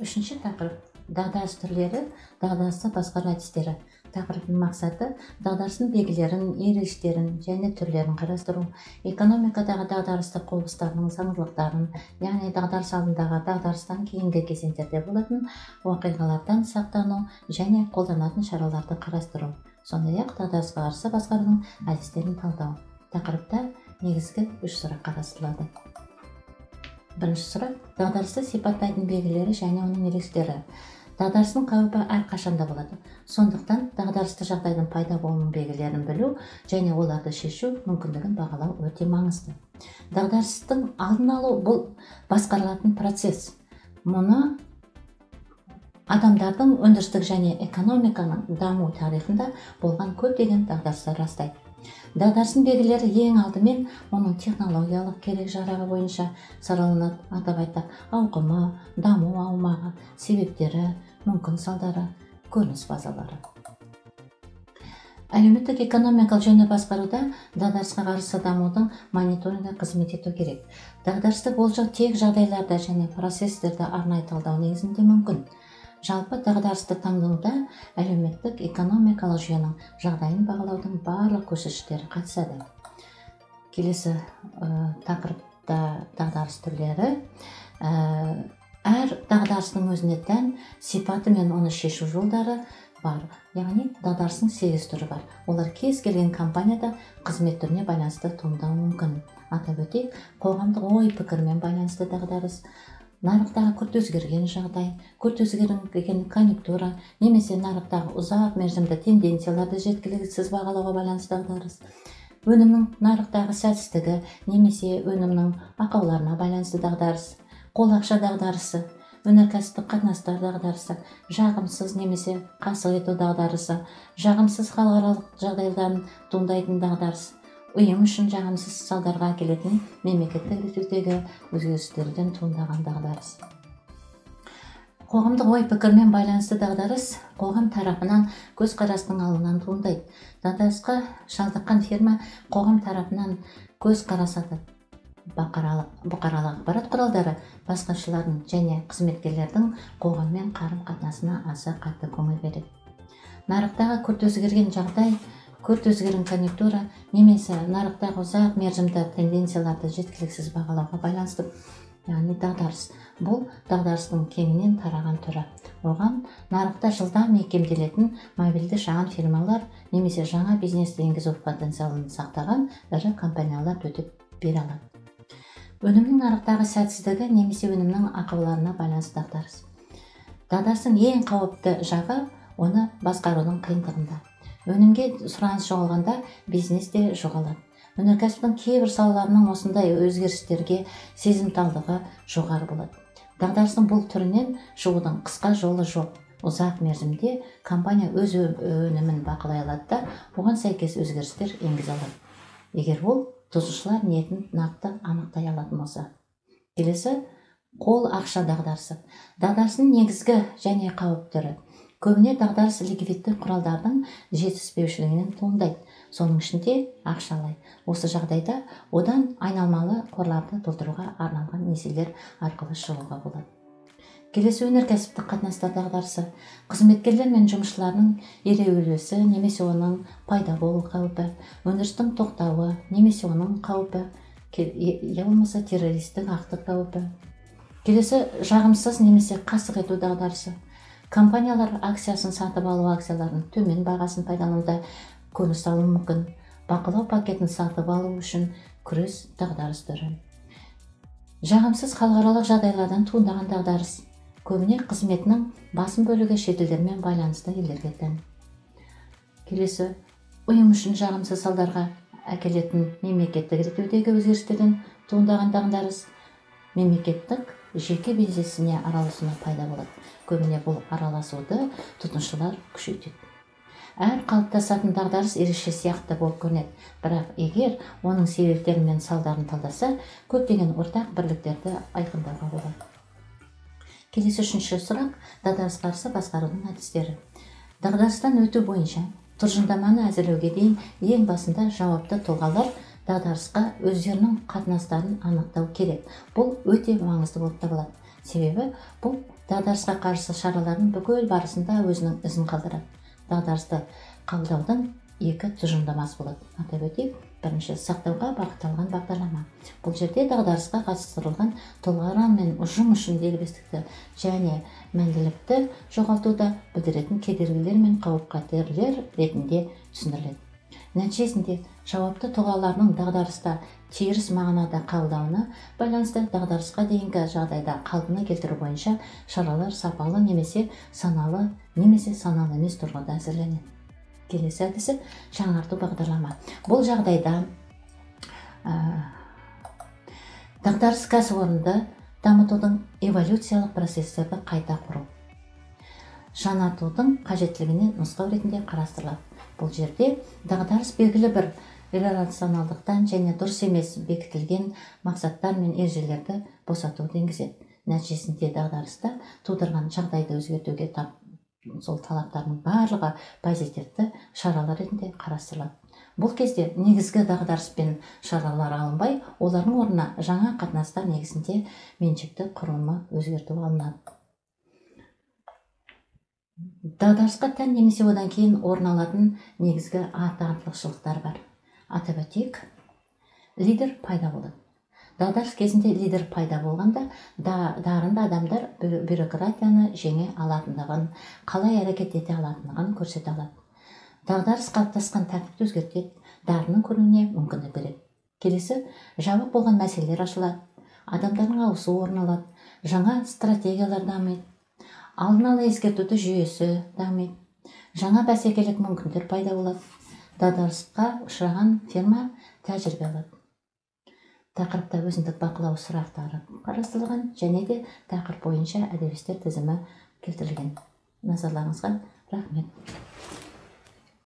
Үшінші тақырып – дағдарыс түрлері, дағдарысты басқару әдістері. Тақырыптың мақсаты: дағдарыстың белгілерін, ерекшеліктерін және түрлерін қарастыру, экономикадағы дағдарыстық құбылыстарының заңдылықтарын, яғни дағдарыс алдындағы, дағдарыстан кейінгі кезеңдерде болатын оқиғалардан сақтану және қолданатын шараларды қарастыру, сондай-ақ дағдарысқа қарсы басқарудың әдістерін талдау. Тақырыпта негізгі үш сұрақ қарастырылады. Бірінші сұрақ: дағдарысты сипаттайтын белгілері және оның ерекшеліктері. Дағдарыстың қаупі әрқашанда болады. Сондықтан дағдарысты жағдайдың пайда болуының белгілерін білу және оларды шешу мүмкіндігін бағалау өте маңызды. Дағдарыстың алдын алу – бұл басқарылатын процесс. Мұны адамдардың өндірістік және экономиканың даму тарихында болған көптеген дағдарыстар растайды. Дағдарыстың белгілері ең алдымен оның технологиялық керек жарағы бойынша сараланады. Атап айтсақ, ауқымы, даму аумағы, себептері, мүмкін салдары, көрініс фазалары. Әлеуметтік экономикалық жүйені басқаруда дағдарысқа қарсы дамудың мониторингі қызмет ету керек. Дағдарысты болжау тек жағдайларда және процестерді арнайы талдау негізінде мүмкін. Жалпы, дағдарысты таңдауда әлеуметтік экономикалық жүйенің жағдайын бағалаудың барлық көрсеткіштері қатысады. Келесі тақырыпта дағдарыс түрлері. Әр дағдарыстың өзіне тән сипаты мен оны шешу жолдары бар, яғни дағдарыстың сегіз түрі бар. Олар кез келген компанияда қызмет түріне байланысты туындауы мүмкін. Атап өтейік: қоғамдық ой пікірмен байланысты дағдарыс, нарықтағы күрт өзгерген жағдай, күрт өзгерген конъюнктура немесе нарықтағы ұзақ мерзімді тенденцияларды жеткіліксіз бағалауға байланысты дағдарыс, өнімнің нарықтағы сәтсіздігі немесе өнімнің ақауларына байланысты дағдарыс, қол ақша дағдарысы, өнеркәсіптік қатынастар дағдарысы, жағымсыз немесе қасық ету дағдарысы, жағымсыз халықаралық жағдайдан туындайтын дағдарыс, ұйым үшін жағымсыз салдарға әкелетін мемлекеттік реттеудегі өзгерістерден туындаған дағдарыс. Қоғамдық ой пікірмен байланысты дағдарыс қоғам тарапынан көзқарастың алуынан туындайды. Дағдарысқа шалдыққан фирма қоғам тарапынан көзқарас алады. Бұқаралық ақпарат құралдары басқарушылардың және қызметкерлердің қоғаммен қарым қатынасына аса қатты көңіл береді. Нарықтағы күрт өзгерген жағдай, күрт өзгерген конъюнктура немесе нарықтағы ұзақ мерзімді тенденцияларды жеткіліксіз бағалауға байланысты, яғни дағдарыс – бұл дағдарыстың кеңінен тараған түрі. Оған нарықта жылдам икемделетін мобильді шағын фирмалар немесе жаңа бизнесті енгізу потенциалын сақтаған ірі компаниялар төтеп бере алады. Өнімнің нарықтағы сәтсіздігі немесе өнімнің ақауларына байланысты дағдарыс. Дағдарыстың ең қауіпті жағы – оны басқарудың қиындығында. Өнімге сұраныс жоғалғанда, бизнес те жоғалады. Өнеркәсіптің кейбір салаларының осындай өзгерістерге сезімталдығы жоғары болады. Дағдарыстың бұл түрінен шығудың қысқа жолы жоқ. Ұзақ мерзімде компания өз өнімін бақылай алады да, оған сәйкес өзгерістер енгізе алады, егер ол тұтынушылар ниетін нақты анықтай алатын болса. Келесі – қол ақша дағдарысы. Дағдарыстың негізгі және қауіп түрі. Көбіне дағдарыс ликвидті құралдардың жетіспеушілігінен туындайды, соның ішінде ақшалай. Осы жағдайда одан айналмалы қорларды толтыруға арналған несиелер арқылы шығуға болады. Келесі – өнеркәсіптік қатынастар дағдарысы. Қызметкерлер мен жұмысшылардың ереуілесі немесе оның пайда болу қаупі, өндірістің тоқтауы немесе оның қаупі, я болмаса террористік акті қаупі. Келесі – жағымсыз немесе қасық ету дағдарысы. Компаниялар акциясын сатып алу акциялардың төмен бағасын пайдалануда көрініс алуы мүмкін. Бақылау пакетін сатып алу үшін күрес дағдарыс түрі. Жағымсыз халықаралық жағдайлардан туындаған дағдарыс көбіне қызметінің басым бөлігі шетелдермен байланысты елдерге тән. Келесі – ұйым үшін жағымсыз салдарға әкелетін мемлекеттік реттеудегі өзгерістерден туындаған дағдарыс. Мемлекеттік жеке бизнесіне араласуына пайда болады. Көбіне бұл араласуды тұтынушылар күшейтеді. Әр қалыптасатын дағдарыс ерекше сияқты болып көрінеді, бірақ егер оның себептері мен салдарын талдаса, көптеген ортақ бірліктерді айқындауға болады. Келесі, үшінші сұрақ: дағдарысқа қарсы басқарудың әдістері. Дағдарыстан өту бойынша тұжырымдаманы әзірлеуге дейін ең басында жауапты тұлғалар дағдарысқа өздерінің қатынастарын анықтау керек. Бұл өте маңызды болып табылады, себебі бұл Дағдарысқа қарсы шаралардың бүкіл барысында өзінің ізін қалдырады. Дағдарысты қабылдаудың екі тұжырымдамасы болады. Атап өтейік, бірінші, сақтауға бағытталған бағдарлама. Бұл жерде дағдарысқа қатыстырылған тұлғалар мен ұжым үшін дербестікті және мәнділікті жоғалтуда білдіретін кедергілер мен қауіп-қатерлер ретінде түсіндіріледі. Нәтижесінде жауапты тұлғалардың дағдарыста теріс мағынада қабылдауына байланысты дағдарысқа дейінгі жағдайда қалпына келтіру бойынша шаралар сапалы немесе саналы немесе саналы емес тұрғыда әзірленеді. Келесі әдісі жаңарту бағдарлама. Бұл жағдайда дағдарыс кәсіпорынды дамытудың эволюциялық процестерді қайта құру, жаңартудың қажеттілігіне нұсқау ретінде қарастырылады. Бұл жерде дағдарыс белгілі бір иррационалдықтан және дұрыс емес бекітілген мақсаттар мен ережелерді босатуды енгізеді. Нәтижесінде дағдарыста тудырған жағдайды өзгертуге тап сол талаптардың барлығы позитивті шаралар ретінде қарастырылады. Бұл кезде негізгі дағдарыспен шаралар алынбай, олардың орнына жаңа қатынастар негізінде меншікті құрылымы өзгерту алынады. Дағдарысқа тән немесе одан кейін орын алатын негізгі артықшылықтар бар. Атап өтейік, лидер пайда болады. Дағдарыс кезінде лидер пайда болғанда, дарынды адамдар бюрократияны жеңе алатындығын, қалай әрекет ете алатындығын көрсете алады. Дағдарыс қалыптасқан тәртіпті өзгертеді, дарынның көрінуіне мүмкіндік береді. Келесі, жабық болған мәселелер ашылады, адамдардың ауысуы орын алады, жаңа стратегиялар дамиды, алдын ала ескертуді жүйесі дамиды, жаңа бәсекелік мүмкіндіктер пайда болады. Дағдарысқа ұшыраған фирма тәжірибе алады. Тақырыпта өзіндік бақылау сұрақтары қарастырылған және де тақырып бойынша әдебиеттер тізімі келтірілген. Назарларыңызға рахмет.